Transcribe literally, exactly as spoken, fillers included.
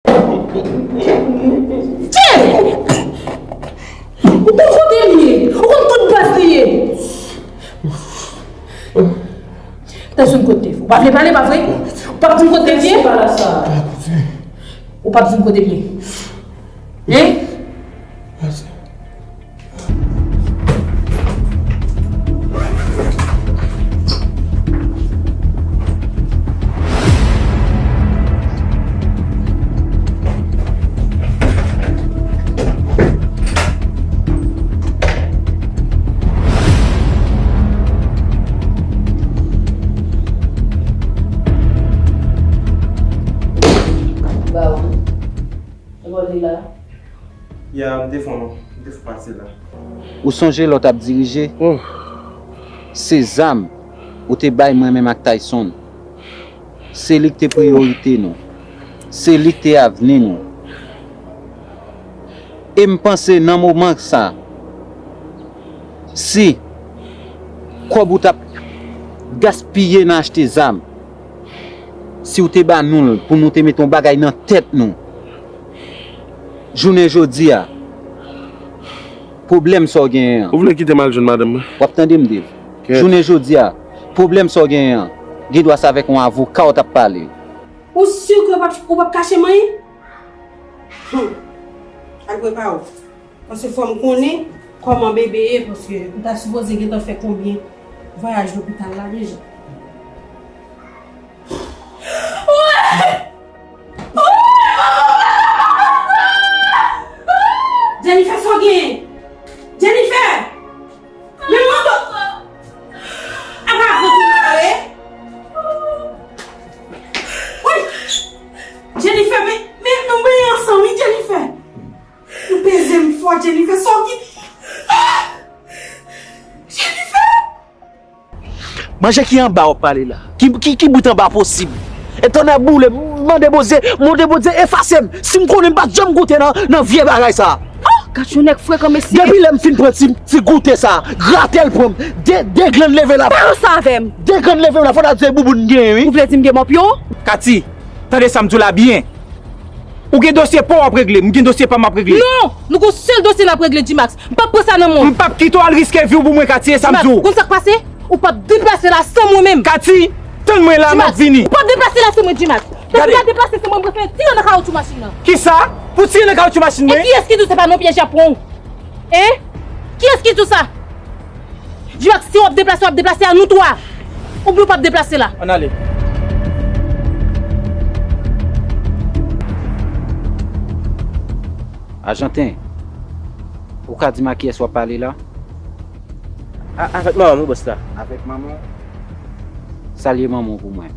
Tchè! Ou konn kote l ye? Ou konn tout baz li ye? Tèlson, kote l ye? Ou pa vle pale, pa vre? Ou p ap di m kote l ye? Ou p ap di m kote l ye? Hein? Ba w. Ebò li la? Ya, m te fè, m te fè pase la. Ou sonje lè w t ap dirije? Oh. Se zam ou te bay mwen menm ak Tayson. Se li k te priyorite nou. Se li k te avni nou. E m panse nan moman sa, si kòb ou t ap gaspiye nan achte zam, si w te ba nou l pou nou te mete yon bagay nan tèt nou, jounen jodi a, pwoblèm sa w genyen an. Ou vle kite m al jwenn madanm mwen? W ap tande m, Dave. Kèt. Jounen jodi a, pwoblèm sa w genyen an, gen dwa se avèk yon avoka w t ap pale. Ou si ke w p ap, ou p ap kache m anyen? Hum. Al prepare w. Paske fò m konnen kòman bebe ye, paske m ta sipoze gentan fè konbyen vwayaj lopital la deja. Jennifer, sa w genyen? Jennifer! Men mwen to. Apa, vote mare. Woy! Jennifer, men, men nou benyen ansanm, wi, Jennifer. Ou peze m fò, Jennifer, sa w gen? Ah! Jennifer! Manje ki anba w ap pale la? Ki, ki, ki bout anba posib? E tonnè boule, m mande Bondye, mande Bondye efase m. Si m konnen m pa t janm goute nan, nan vye bagay sa. Oh, gad yon nèg frekan, mesye. Depi lè m fin pran ti, ti goute sa, gratèl pran m. De, de grenn leve la. Pa yon sa avè m. De grenn leve la, fò ta di se bouboun m genyen, wi. Ou vle di m gen mòpyo? Kati, tande sa m di w la byen. Ou gen dosye pa w ap regle, m gen dosye pa m ap regle. Non! Nou gon sèl dosye n ap regle, G-Max. M p ap pran sa nan men w. M p ap kite w al riske vi w pou mwen, Kati, e sa m di w. G-Max, ou konn sa k pase? Ou p ap deplase la san mwen menm. Kati, tann mwen la, m ap vini. G-Max, ou p ap deplase la san mwen, G-Max. Depi w deplase san mwen, m prefere tire nan kawoutchou machin nan. Kisa? Pou tire nan kawoutchou machin mwen? E kiyès ki di w se pa nan pyèj y ap pran w? Hein? Kiyès ki di w sa? G-Max, si w ap deplase, w ap deplase a nou twa. Oubyen w p ap deplase la. Ann ale. Ajanten, ou ka di m a kiyès w ap pale la? A, avèk manman m, wi, bòs la. Avèk manman w? Salye manman w pou mwen.